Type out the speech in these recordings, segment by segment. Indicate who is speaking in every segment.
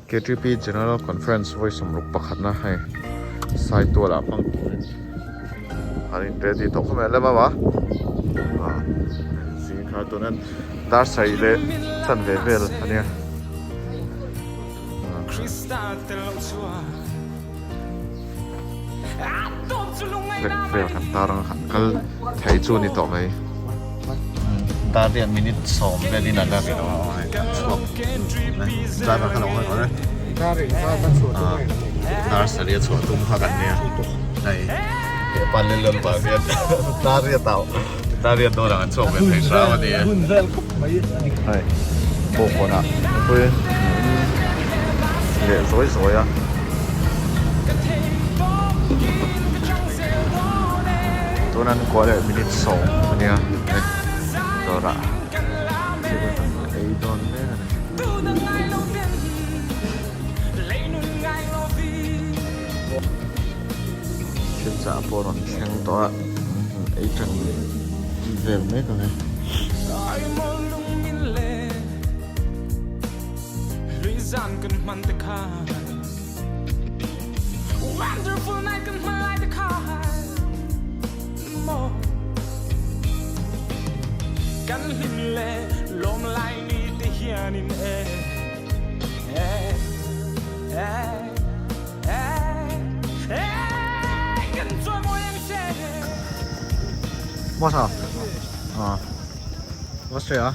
Speaker 1: KTP General Conference vawi sawmruk pakhatna hei Saitual ah hmang turin an in ready tawh khawp mai a lem a ah zing kha tuna dar sarih leh chanve vel a nia. Vek vel kan tar ang han kal thei chu ni tawh mai. Dar hian minute sawm velin a la ri lo a hei kan chhuak driver kha lo hawi rawh e. Dar sarih a chhuah tum kha kan nia hei he pa lel lel pah hian dar hi a tau dar hian dawn ang an chhuak ve thei hram a ni e. Hei bawhkawnah mipui in leh zawi zawi a. Tuna an kuah leh minute sawm a nia hei dawrah thil kan ei dawn mek a ni. Thil chah pawh rawn thleng tawh a ei tan vel mek ang e. Boss à? À. Boss à?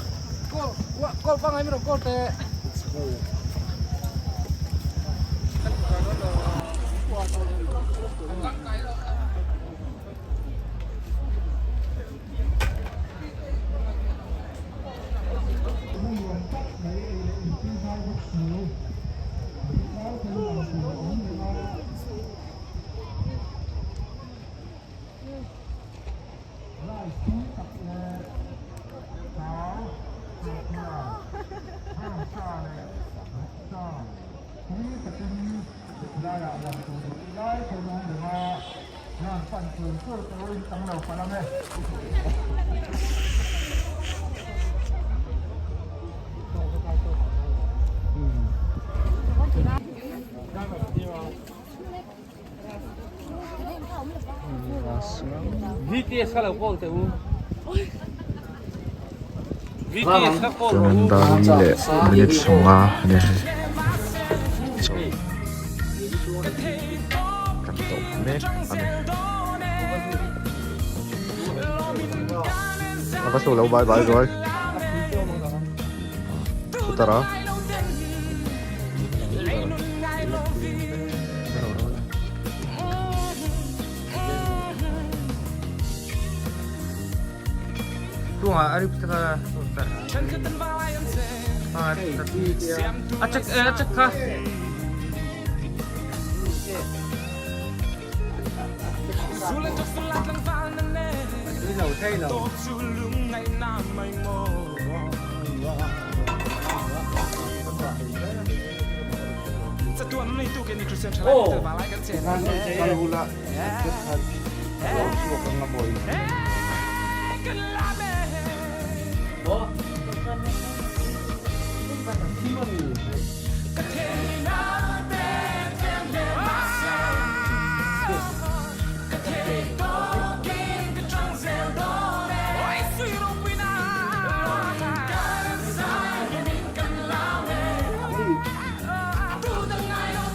Speaker 1: Chuan dar li leh minute sawmnga a ni hei kan tawp mek a ni a va hlu lo bai bai ruai chutara.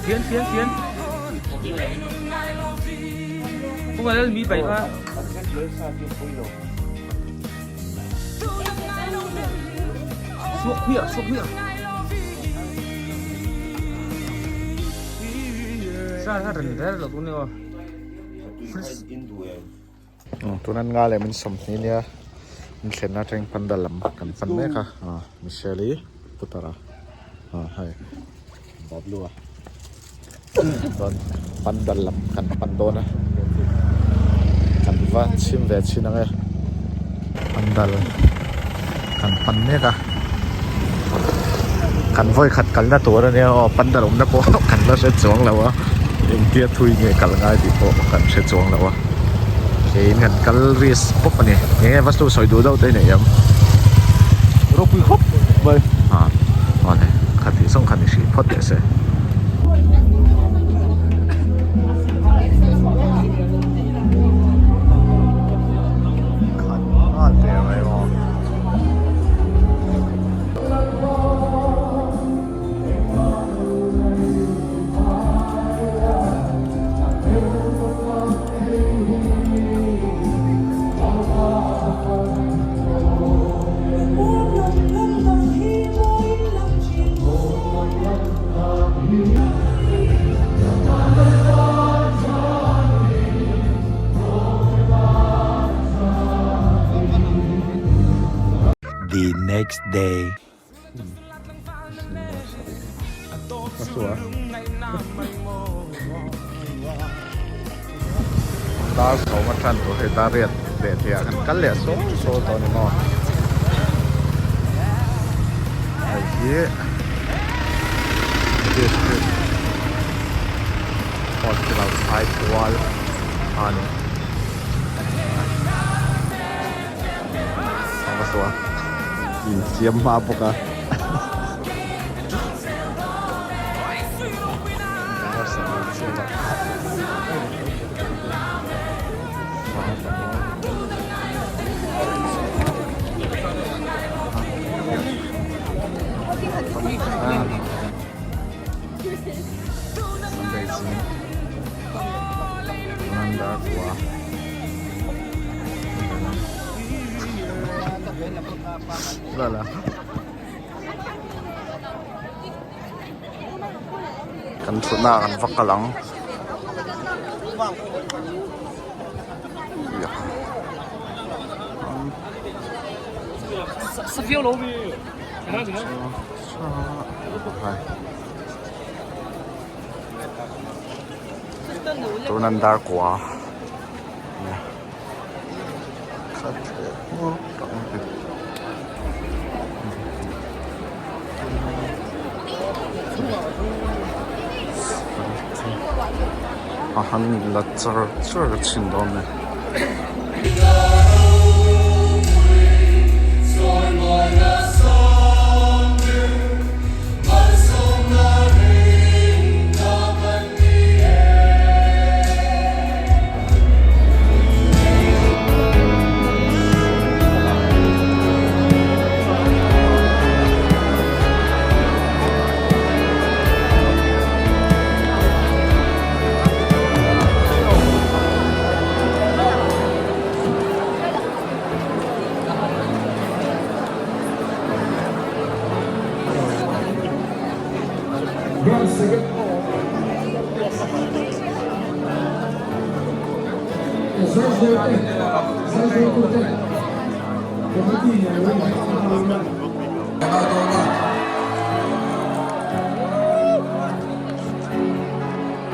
Speaker 2: Phian phian phian. Không phải là mì bảy ba. Suốt huyết, suốt huyết. Sa sa rần rần lo tu ni o.
Speaker 1: Tuna nga leh min sawmhnih nia min thlenna atangin pandal lam kan pan mek a Michelle i putar a hei Bablu a chuan pandal lam kan pan dawn a kan va chhim ve chhin ang e pandal kan pan mek a kan vawikhat kalna tur ania aw pandal awmna pawh kan la hre chuang lo a engtia thui nge kal ngai tih pawh kan hre chuang lo a keiin kan kal risk pawp a ni eng nge vastu sawi duh deuh te nei em ropui khawp mai ah awle khatih zawng kha ni hrih phawt teh se.
Speaker 3: next day.
Speaker 1: Dar sawm atang tur hei dar riat leh thei ah kan kal leh saw saw tawh a ni maw hei hi district hospital Saitual a ni. Insiam hma bawk a. Lala. Kan thutna ah kan va kal ang. Tunan dar kua. A han la char char thin dawn a ni.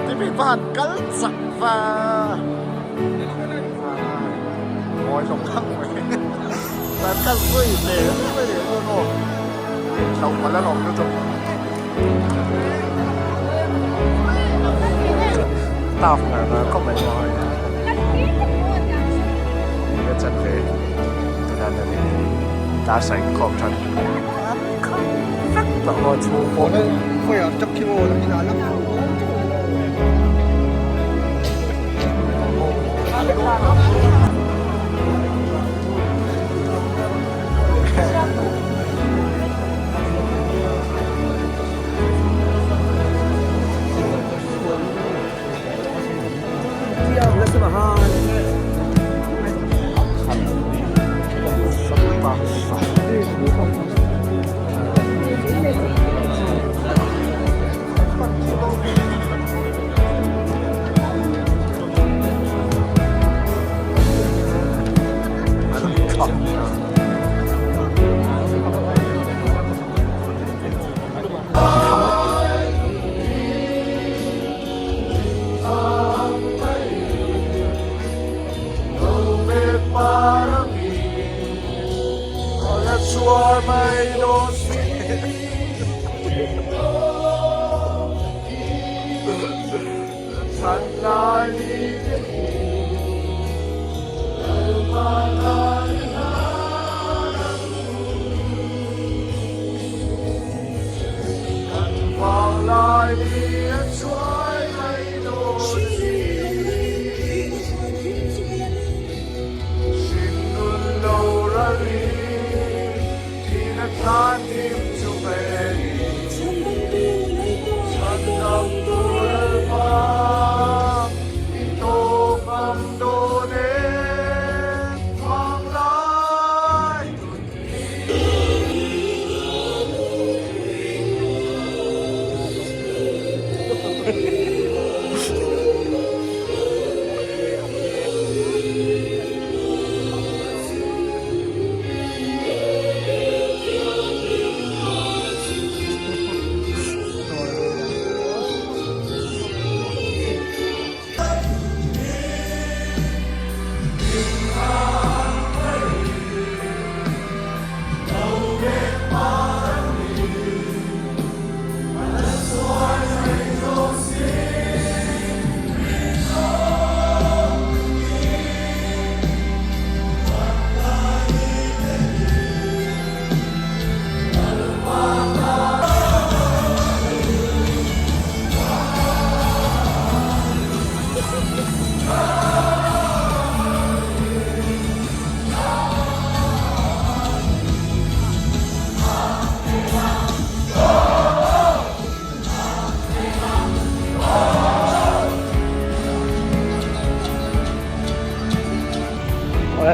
Speaker 1: Timi van kal chak va mawi hlawm khang mai van kal zui ve mai hlauh palh alawm lutuk. Staff ngar ngar khawp mai maw hei enge chan ve tunah hian in class a inkhawm than vek tawh maw chhung pawh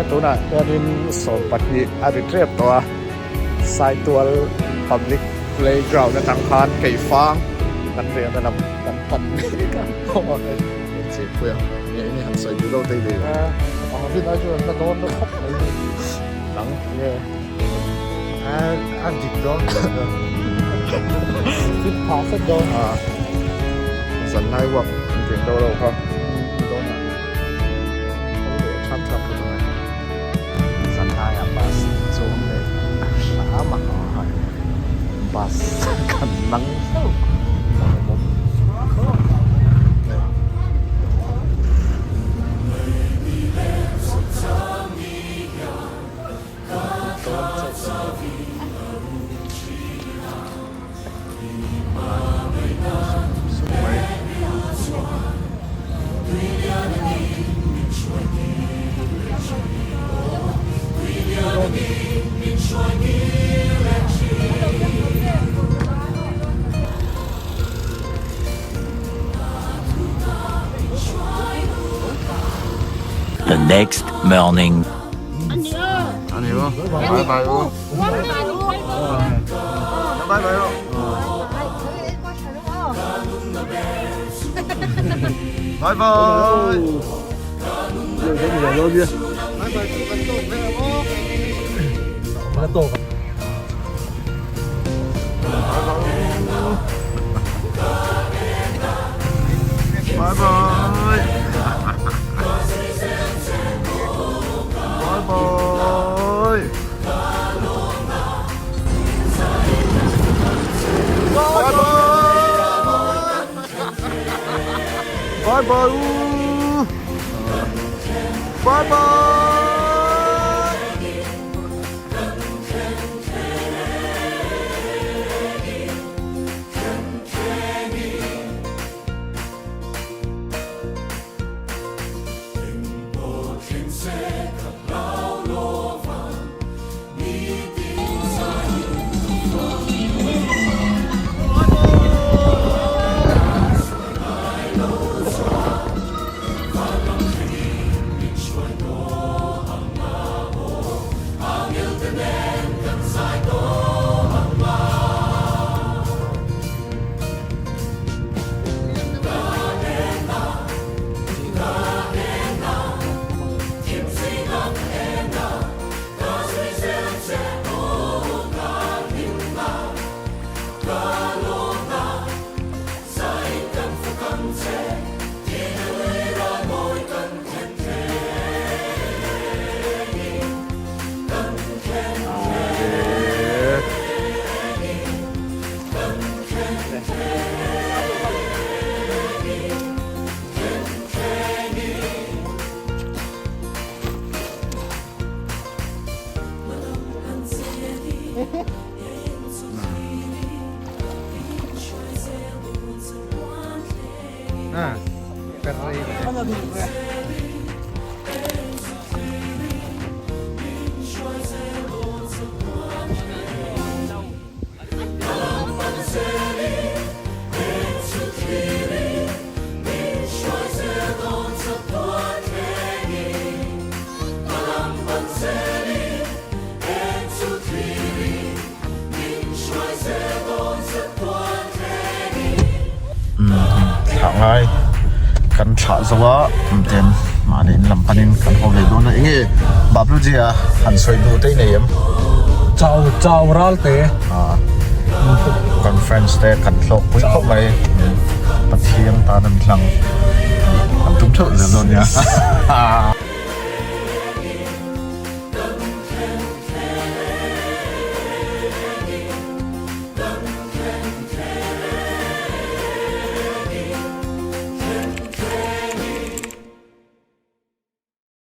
Speaker 1: tunah hianin 12 a ri tep tawh a Saitual public playground atang khan keifang kan riahna lam kan pan mek a aw hei hmeichhe pui a nge enge han sawi duh lo te i
Speaker 3: a ang rin ai chuan la dawn na khawp mai ni
Speaker 1: nang nge
Speaker 3: a a dik dawn fit phah fek dawn
Speaker 1: a zan lai uap an ring do lo kha dawn a tho leh tham tham phawt ang e. Zan laiah bus chuang leh hram a bus kan nang hlauh lawmawm
Speaker 4: The next morning.
Speaker 1: Bye bye u. Bye bye u. Bye bye. Bye bye. Bye bye. Bye bye. Bye bye. Bye bye. Thlah ngai kan thlah zo a ten mahni in lam panin kan haw ve dawn a enge Babluji a han sawi duh te i nei em?
Speaker 3: Chau chau ral te.
Speaker 1: Conference te kan hlawk pui khawp mai Pathian tan an hlang an tum theuh zel dawn nia.